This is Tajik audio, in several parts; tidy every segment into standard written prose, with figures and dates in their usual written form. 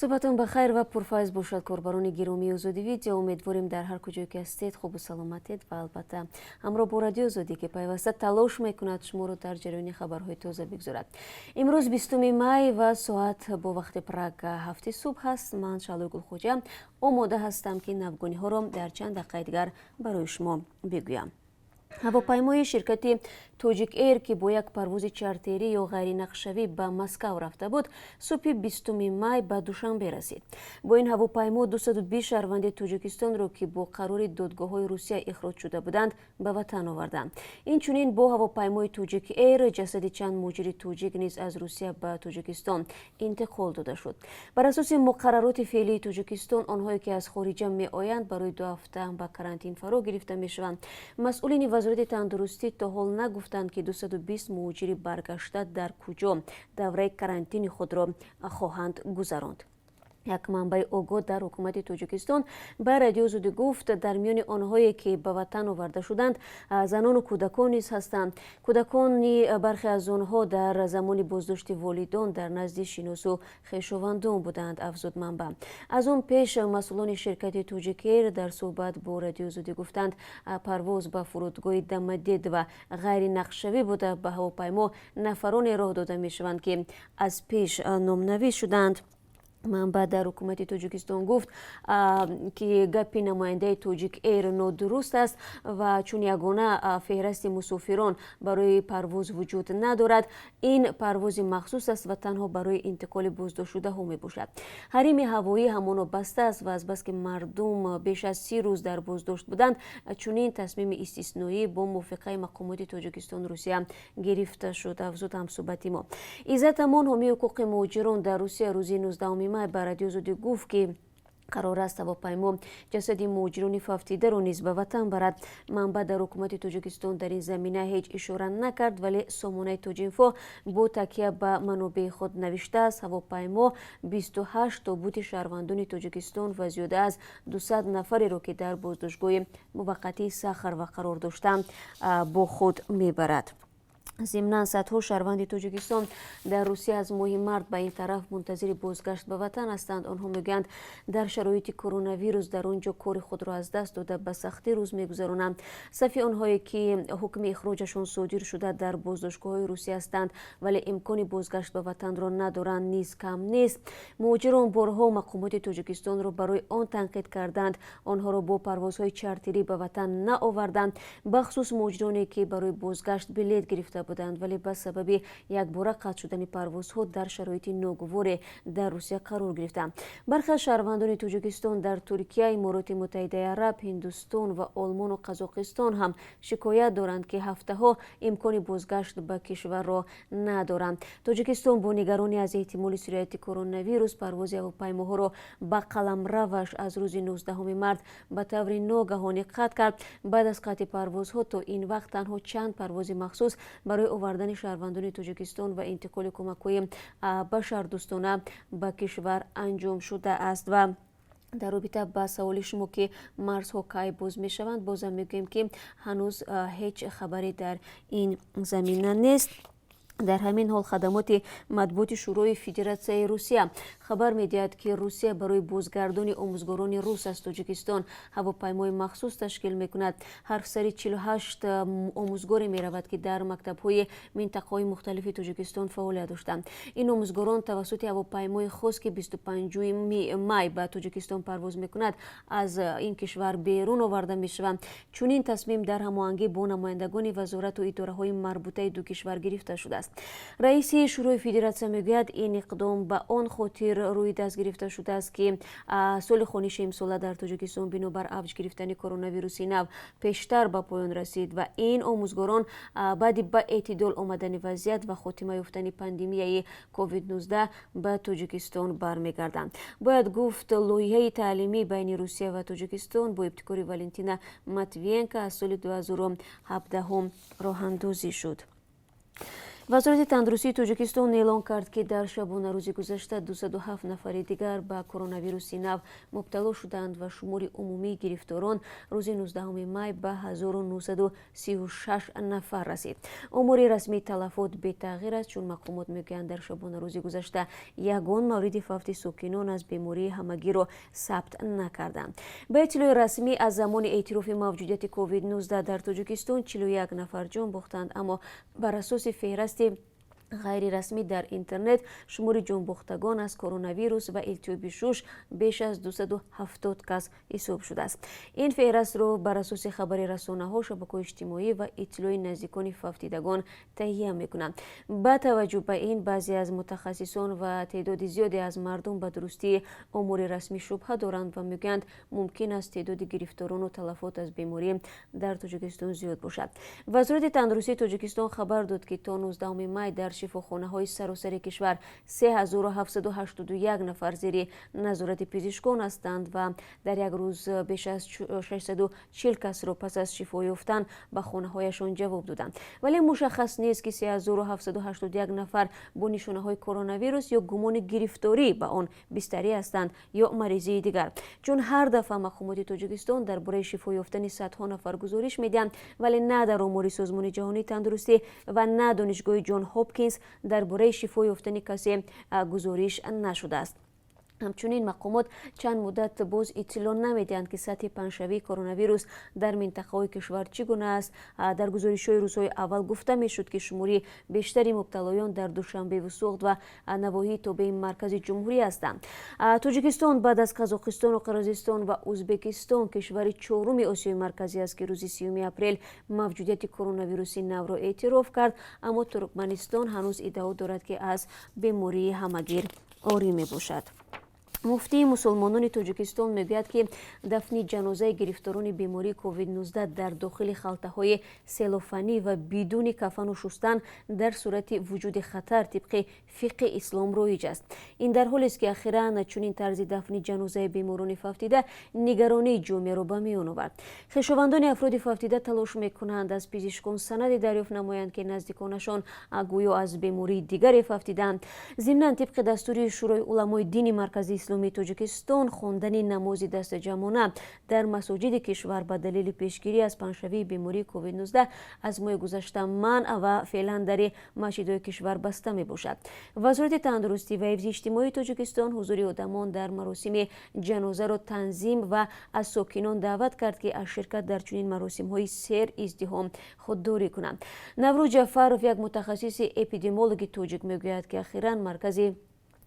Субҳатон ба хайр ва пурфайз бошад, корбарони гиромии Озодӣ Видео. Умедворем, дар ҳар куҷое ки ҳастед, хубу саломатед ва албатта ҳамроҳ бо Радиои Озодӣ, ки пайваста талош мекунад шуморо дар ҷараёни хабарҳои тоза бигзорад. Имрӯз 20 май ва соат бо вақти Прага 7-и субҳ аст. Ман, Шаҳлои Гулхоҷа, омода ҳастам, ки навгониҳоро дар чанд дақиқаи дигар барои шумо бигӯям. Ҳавопаймои ширкати Тоҷик Эйр, ки бо як парвози чартерӣ ё ғайринақшавӣ ба Москав рафта буд, субҳи 20 май ба Душанбе расид. Бо ин ҳавопаймо 220 шаҳрванди Тоҷикистонро, ки бо қарори додгоҳҳои Русия ихроҷ шуда буданд, ба ватан оварданд. Инчунин бо ҳавопаймои Тоҷик Эйр ҷасади чанд муҳоҷири тоҷик низ аз Русия ба Тоҷикистон интиқол дода шуд. Бар асоси муқаррароти феълии Тоҷикистон, онҳое ки аз хориҷа меоянд, барои 2 ҳафта ба карантин фаро гирифта мешаванд. Масъулини Вазорати тандурустӣ то ҳол нагуфтанд, ки 220 муҳоҷири баргашта дар куҷо давраи карантини худро хоҳанд гузаронд. Як манбаи огоҳ дар ҳукумати Тоҷикистон ба Радиои Озодӣ гуфт, дар миёни онҳое ки ба ватан оварда шуданд, занону кӯдакон низ ҳастанд. Кӯдакони бархе аз онҳо дар замони боздошти волидон дар назди шиносу хешовандон буданд, афзуд манбаъ. Аз он пеш масъулони ширкати Тоҷикэйр дар суҳбат бо Радиои Озодӣ гуфтанд, парвоз ба фурудгоҳи Домодедово ғайринақшавӣ буда, ба ҳавопаймо нафароне роҳ дода мешаванд, ки аз пеш номнавис шуданд. Манбаъ дар ҳукумати Тоҷикистон гуфт, ки гапи намояндаи Тоҷик Эйр нодуруст аст ва чун ягона феҳрасти мусофирон барои парвоз вуҷуд надорад, ин парвози махсус аст ва танҳо барои интиқоли боздоштшудаҳо мебошад. Ҳарими ҳавоӣ ҳамоно баста аст ва азбаски мардум беш аз 30 рӯз дар боздошт буданд, чунин тасмими истисноӣ бо мувофиқаи мақомоти Тоҷикистону Русия гирифта шуд, афзуд ҳамсӯҳбати мо. Иззат Амон, ҳомии ҳуқуқи муҳоҷирон дар Русия, рӯзи 19 май ба Радиои Озодӣ гуфт, ки қарор аст ҳавопаймо ҷасади муҳоҷирони фавтидаро низ ба ватан барад. Манбаъ дар ҳукумати Тоҷикистон дар ин замина ҳеҷ ишора накард, вале сомонаи Тоҷинфо бо такя ба манобеи худ навиштааст, ҳавопаймо 28 тобути шаҳрвандони Тоҷикистон ва зиёда аз 200 нафареро, ки дар боздоштгоҳи муваққатии Сахарова қарор доштанд, бо худ мебарад. Зимнан, садҳо шаҳрванди Тоҷикистон дар Русия аз моҳи март ба ин тараф мунтазири бозгашт ба ватан ҳастанд. Онҳо мегӯянд, дар шароити коронавирус дар он ҷо кори худро аз даст дода, ба сахтӣ рӯз мегузаронанд. Сафи онҳое ки ҳукми ихроҷашон содир шуда, дар боздоштгоҳҳои Русия ҳастанд, вале имкони бозгашт ба ватанро надоранд, низ кам нест. Муҳоҷирон борҳо мақомоти Тоҷикистонро барои он танқид карданд, онҳоро бо парвозҳои чартерӣ ба ватан наоварданд. Бахусус муҳоҷироне ки барои бозгашт билет гирифта буданд, вале ба сабаби якбора қатъ шудани парвозҳо дар шароити ногуворе дар Русия қарор гирифтанд. Бархе аз шаҳрвандони Тоҷикистон дар Туркия, Имороти Муттаҳидаи Араб, Ҳиндустон ва Олмону Қазоқистон ҳам шикоят доранд, ки ҳафтаҳо имкони бозгашт ба кишварро надоранд. Тоҷикистон бо нигаронӣ аз эҳтимоли сирояти коронавирус парвози ҳавопаймоҳоро ба қаламраваш аз рӯзи 19 март ба таври ногаҳонӣ қатъ кард. Баъд аз қатъи парвозҳо то ин вақт танҳо чанд парвози махсус барои овардани шаҳрвандони Тоҷикистон ва интиқоли кӯмакҳои башардӯстона ба кишвар анҷом шудааст. Ва дар робита ба саволи шумо, ки марзҳо кай боз мешаванд, бозам мегӯем, ки ҳанӯз ҳеҷ хабаре дар ин замина нест. Дар ҳамин ҳол, хадамоти матбуоти Шӯрои Федератсияи Русия хабар медиҳад, ки Русия барои бозгардони омӯзгорони рус аз Тоҷикистон ҳавопаймои махсус ташкил мекунад. Ҳарф сари 48 омӯзгоре меравад, ки дар мактабҳои минтақаҳои мухталифи Тоҷикистон фаъолият доштанд. Ин омӯзгорон тавассути ҳавопаймои хос, ки 25 май ба Тоҷикистон парвоз мекунад, аз ин кишвар берун оварда мешаванд. Чунин тасмим дар ҳамоҳангӣ бо намояндагони вазорату идораҳои марбутаи ду кишвар гирифта шудааст. Раиси Шӯрои Федератсия мегӯяд, ин иқдом ба он хотир рӯи даст гирифта шудааст, ки соли хониши имсола дар Тоҷикистон бинобар авҷ гирифтани коронавируси нав пештар ба поён расид ва ин омӯзгорон баъди ба эътидол омадани вазъият ва хотима ёфтани пандемияи COVID-19 ба Тоҷикистон бармегарданд. Бояд гуфт, лоиҳаи таълимӣ байни Русия ва Тоҷикистон бо ибтикори Валентина Матвиенко аз соли 2017 роҳандозӣ шуд. Вазорати тандурустии Тоҷикистон эълон кард, ки дар шабонарӯзи гузашта 207 нафари дигар ба коронавируси нав мубтало шуданд ва шумори умумии гирифторон рӯзи 19 май ба 1936 нафар расид. Омори расмии талафот бетағйир аст, чун мақомот мегӯянд, дар шабонарӯзи гузашта ягон мавриди фавти сокинон аз бемории ҳамагиро сабт накарданд. Ба иттилои расмӣ, аз замони эътирофи мавҷудияти COVID-19 дар Тоҷикистон 41 нафар ҷон бохтанд, аммо бар асоси феҳрасти ғайрирасмӣ дар интернет шумори ҷонбохтагон аз коронавирус ва илтиҳоби шуш беш аз 270 кас ҳисоб шудааст. Ин феҳрастро бар асоси хабари расонаҳо, шабакаҳои иҷтимоӣ ва иттилои наздикони фавтидагон таҳия мекунанд. Ба таваҷҷӯҳ ба ин, баъзе аз мутахассисон ва теъдоди зиёде аз мардум ба дурустии омори расмӣ шубҳа доранд ва мегӯянд, мумкин аст теъдоди гирифторону талафот аз беморӣ дар Тоҷикистон зиёд бошад. Вазорати тандурустии Тоҷикистон хабар дод, ки то 19 май дар шифохонаҳои саросари кишвар 3781 нафар зери назорати пизишкон ҳастанд ва дар як рӯз беш аз 640 касро пас аз шифо ёфтан ба хонаҳояшон ҷавоб доданд. Вале мушаххас нест, ки 3781 нафар бо нишонаҳои коронавирус ё гумони гирифторӣ ба он бистарӣ ҳастанд ё маризии дигар, чун ҳар дафъа мақомоти Тоҷикистон дар бораи шифо ёфтани садҳо нафар гузориш медиҳанд, вале на дар омори Созмони ҷаҳонии тандурустӣ ва на Донишгоҳи Ҷон Ҳопкинс дар бораи шифо ёфтани касе гузориш нашудааст. Ҳамчунин мақомот чанд муддат боз иттилоъ намедиҳанд, ки сатҳи паҳншавии коронавирус дар минтақаҳои кишвар чӣ гуна аст. Дар гузоришҳои рӯзҳои аввал гуфта мешуд, ки шумори бештари мубталоён дар Душанбеву Суғд ва навоҳии тобеи маркази ҷумҳурӣ ҳастанд. Тоҷикистон баъд аз Қазоқистону Қирғизистон ва Ӯзбекистон кишвари чоруми Осиёи Марказӣ аст, ки рӯзи 30 апрел мавҷудияти коронавируси навро эътироф кард, аммо Туркманистон ҳанӯз иддао дорад, ки аз бемории ҳамагир орӣ мебошад. Муфтии мусулмонони Тоҷикистон мегӯяд, ки дафни ҷанозаи гирифторони бемории COVID-19 дар дохили халтаҳои селофанӣ ва бидуни кафану шустан дар сурати вуҷуди хатар тибқи фиқҳи ислом роиҷ аст. Ин дар ҳолест, ки ахиран чунин тарзи дафни ҷанозаи беморони фавтида нигаронии ҷомеаро ба миён овард. Хешовандони афроди фавтида талош мекунанд, аз пизишкон санаде дарёфт намоянд, ки наздиконашон гӯё аз бемории дигаре фавтидаанд. Зимнан, тибқи дастури Шӯрои уламои дини марказии исломии Тоҷикистон, хондани намози дастаҷамъона дар масоҷиди кишвар ба далели пешгирӣ аз паҳншавии бемории COVID-19 аз моҳи гузашта манъ ва феълан дари масҷидҳои кишвар баста мебошад. Вазорати тандурустӣ ва ҳифзи иҷтимоии Тоҷикистон ҳузури одамон дар маросими ҷанозаро танзим ва аз сокинон даъват кард, ки аз ширкат дар чунин маросимҳои сер издиҳом худдорӣ кунанд. Наврӯз Ҷафаров, як мутахассиси эпидемиологи тоҷик, мегӯяд, ки ахиран Маркази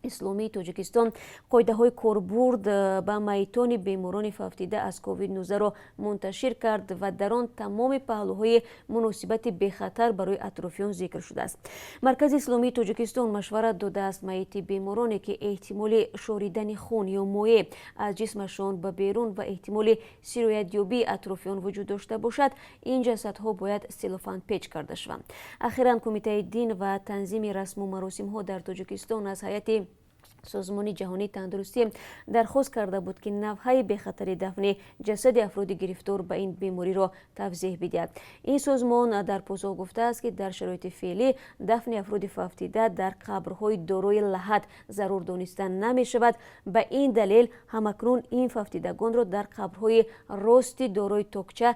исломии Тоҷикистон қоидаҳои корбурд ба майитони беморони фавтида аз COVID-19-ро мунташир кард ва дар он тамоми паҳлӯҳои муносибати бехатар барои атрофиён зикр шудааст. Маркази исломии Тоҷикистон машварат додааст, майити бемороне, ки эҳтимоли шоридани хун ё моеъ аз ҷисмашон ба берун ва эҳтимоли сироятёбии атрофиён вуҷуд дошта бошад, ин ҷасадҳо бояд селофанпеч карда шаванд. Ахиран Кумитаи дин ва танзими расму маросимҳо дар Тоҷикистон аз ҳайати Созмони ҷаҳонии тандурустӣ дархост карда буд, ки навъҳои бехатари дафни ҷасади афроди гирифтор ба ин бемориро тавзеҳ бидиҳад. Ин созмон дар посух гуфтааст, ки дар шароити феълӣ дафни афроди фавтида дар қабрҳои дорои лаҳад зарур дониста намешавад. Ба ин далел ҳамакнун ин фавтидагонро дар қабрҳои рости дорои токча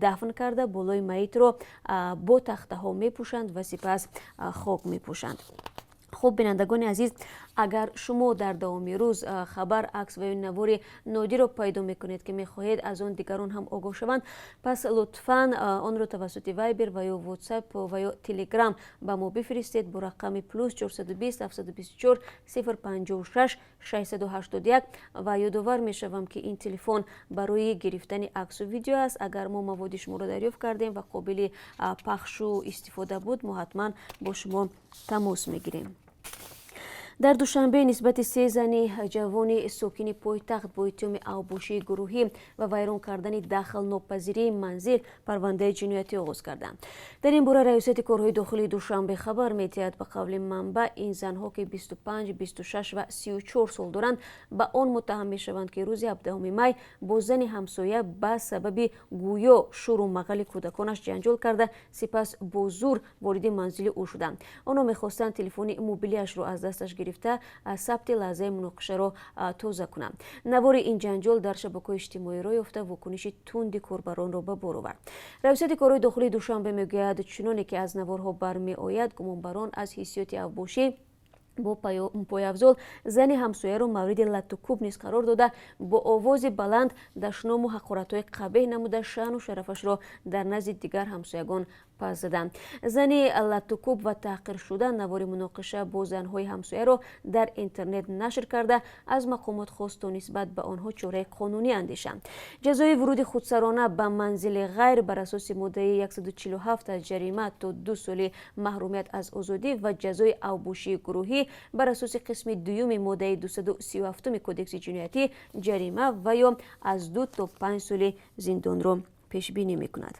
дафн карда, болои маитро бо тахтаҳо мепӯшанд ва сипас хок мепӯшанд. Хуб, бинандагони азиз, агар шумо дар давоми рӯз хабар, акс ва ё навори нодирро пайдо мекунед, ки мехоҳед аз он дигарон ҳам огоҳ шаванд, пас лутфан онро тавассути Вайбер ва ё Ватсап ва ё Телеграм ба мо бифиристед бо рақами +420 724 056 681. Ва ёдовар мешавам, ки ин телефон барои гирифтани аксу видео аст. Агар мо маводи шуморо дарёфт кардем ва қобили пахшу истифода буд, мо ҳатман бо шумо тамос мегирем. Дар Душанбе нисбати се зани ҷавони сокини пойтахт бо иттиҳоми авбошии гурӯҳӣ ва вайрон кардани дахлнопазирии манзил парвандаи ҷиноятӣ оғоз карданд. Дар ин бора Раёсати корҳои дохилии Душанбе хабар медиҳад. Ба қавли манбаъ, ин занҳо, ки 25, 26 ва 34 сол доранд, ба он муттаҳам мешаванд, ки рӯзи 17 май бо зани ҳамсоя ба сабаби гӯё шуру мағали кӯдаконаш ҷанҷол карда, сипас бо зур вориди манзили ӯ шуданд. Онҳо мехостанд телефони мобилиашро аз дасташ гирифта, сабти лаҳзаи муноқишаро тоза кунанд. Навори ин ҷанҷол дар шабакаҳои иҷтимоӣ роҳ ёфта, вокуниши тунди корбаронро ба бор овард. Раёсати корҳои дохилии Душанбе мегӯяд, чуноне ки аз наворҳо бармеояд, гумонбарон аз ҳиссиёти авбошӣ бо пойафзол зани ҳамсояро мавриди латтукӯб низ қарор дода, бо овози баланд дашному ҳақоратҳои қабеҳ намуда, шаъну шарафашро дар назди дигар ҳамсоягон пас заданд. Зани латтукӯб ва таҳқиршуда навори муноқиша бо занҳои ҳамсояро дар интернет нашр карда, аз мақомот хост, то нисбат ба онҳо чораи қонунӣ андешанд. Ҷазои вуруди худсарона ба манзили ғайр бар асоси моддаи 147 аз ҷарима то 2 соли маҳрумият аз озодӣ ва ҷазои авбошии гурӯҳӣ бар асоси қисми дуюми моддаи 237 Кодекси ҷиноятӣ ҷарима ва ё аз 2 то 5 соли зиндонро пешбинӣ мекунад.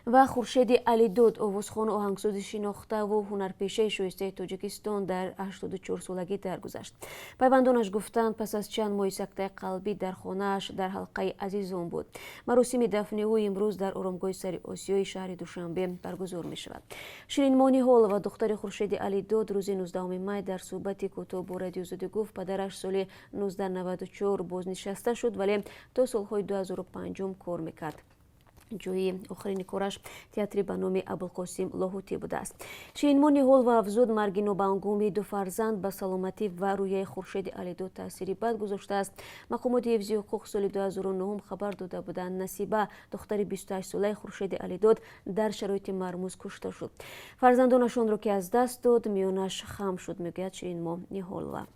Ва Хуршеди Алидод, овозхону оҳангсози шинохтаву ҳунарпешаи шоистаи Тоҷикистон, дар 84 солагӣ даргузашт. Пайвандонаш гуфтанд, пас аз чанд моҳи сактаи қалбӣ дар хонааш дар ҳалқаи азизон буд. Маросими дафни ӯ имрӯз дар оромгоҳи Сари Осиёи шаҳри Душанбе баргузор мешавад. Ширинмо Ниҳолова, духтари Хуршеди Алидод, рӯзи 19 май дар суҳбати кӯтоҳ бо Радиои Озодӣ гуфт, падараш соли 1994 бознишаста шуд, вале то солҳои 2005 кор мекард. Ҷои охирини кораш театри ба номи Абулқосим Лоҳутӣ будааст. Ширинмо Ниҳолова афзуд, марги нобаҳангоми ду фарзанд ба саломатӣ ва рӯҳияи Хуршеди Алидод таъсири бад гузоштааст. Мақомоти ҳифзи ҳуқуқ соли 2009 хабар дода буданд, Насиба, духтари 28-солаи Хуршеди Алидод, дар шароити мармуз кушта шуд. Фарзандонашонро ки аз даст дод, миёнаш хам шуд, мегӯяд Ширинмо Ниҳолова.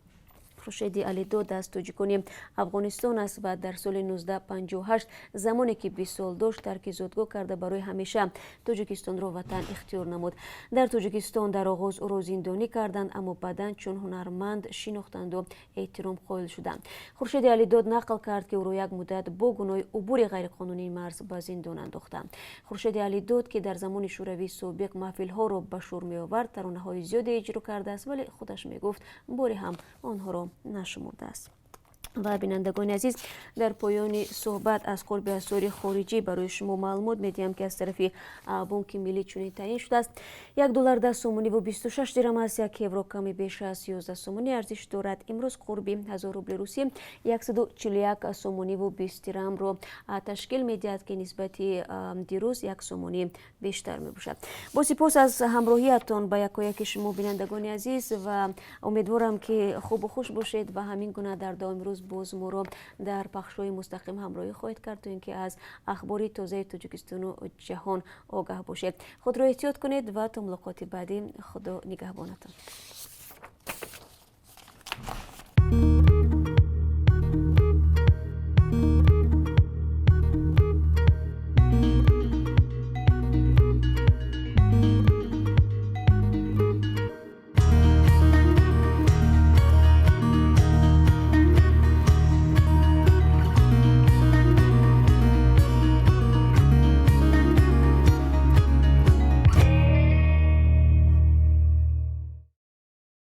Хуршеди Алидод аз тоҷикони Афғонистон аст ва дар соли 1958, замоне ки 20 сол дошт, тарки зодгоҳ карда, барои ҳамеша Тоҷикистонро ватан ихтиёр намуд. Дар Тоҷикистон дар оғоз ӯро зиндонӣ карданд, аммо баъдан чун ҳунарманд шинохтанду эҳтиром қоил шуданд. Хуршеди Алидод нақл кард, ки ӯро як муддат бо гуноҳи убури ғайриқонунии марз ба зиндон андохтанд. Хуршеди Алидод, ки дар замони Шӯравии собиқ маҳфилҳоро ба шӯр меовард, таронаҳои зиёде иҷро кардааст, вале худаш мегуфт, боре ҳам онҳоро нашумурдааст. Ва бинандагони азиз, дар поёни суҳбат аз қурби асъори хориҷӣ барои шумо маълумот медиҳам, ки аз тарафи Бонки Миллӣ чунин таъин шудааст: 1 доллар 10 сомониву 26 дирам аст, 1 евро ками беш аз 11 сомонӣ арзиш дорад. Имрӯз қурби 1000 рубли русӣ 141 сомониву 20 дирамро ташкил медиҳад, ки нисбати дирӯз 1 сомонӣ бештар мебошад. Бо сипос аз ҳамроҳиятон ба якояки шумо, бинандагони азиз, ва умедворам, ки хубу хуш бошед ва ҳамин гуна дар давоми рӯз боз моро дар пахшҳои мустақим ҳамроҳӣ хоҳед кард, то ин ки аз ахбори тозаи Тоҷикистону ҷаҳон огаҳ бошед. Худро эҳтиёт кунед ва то мулоқоти баъдӣ, Худо нигаҳбонатон.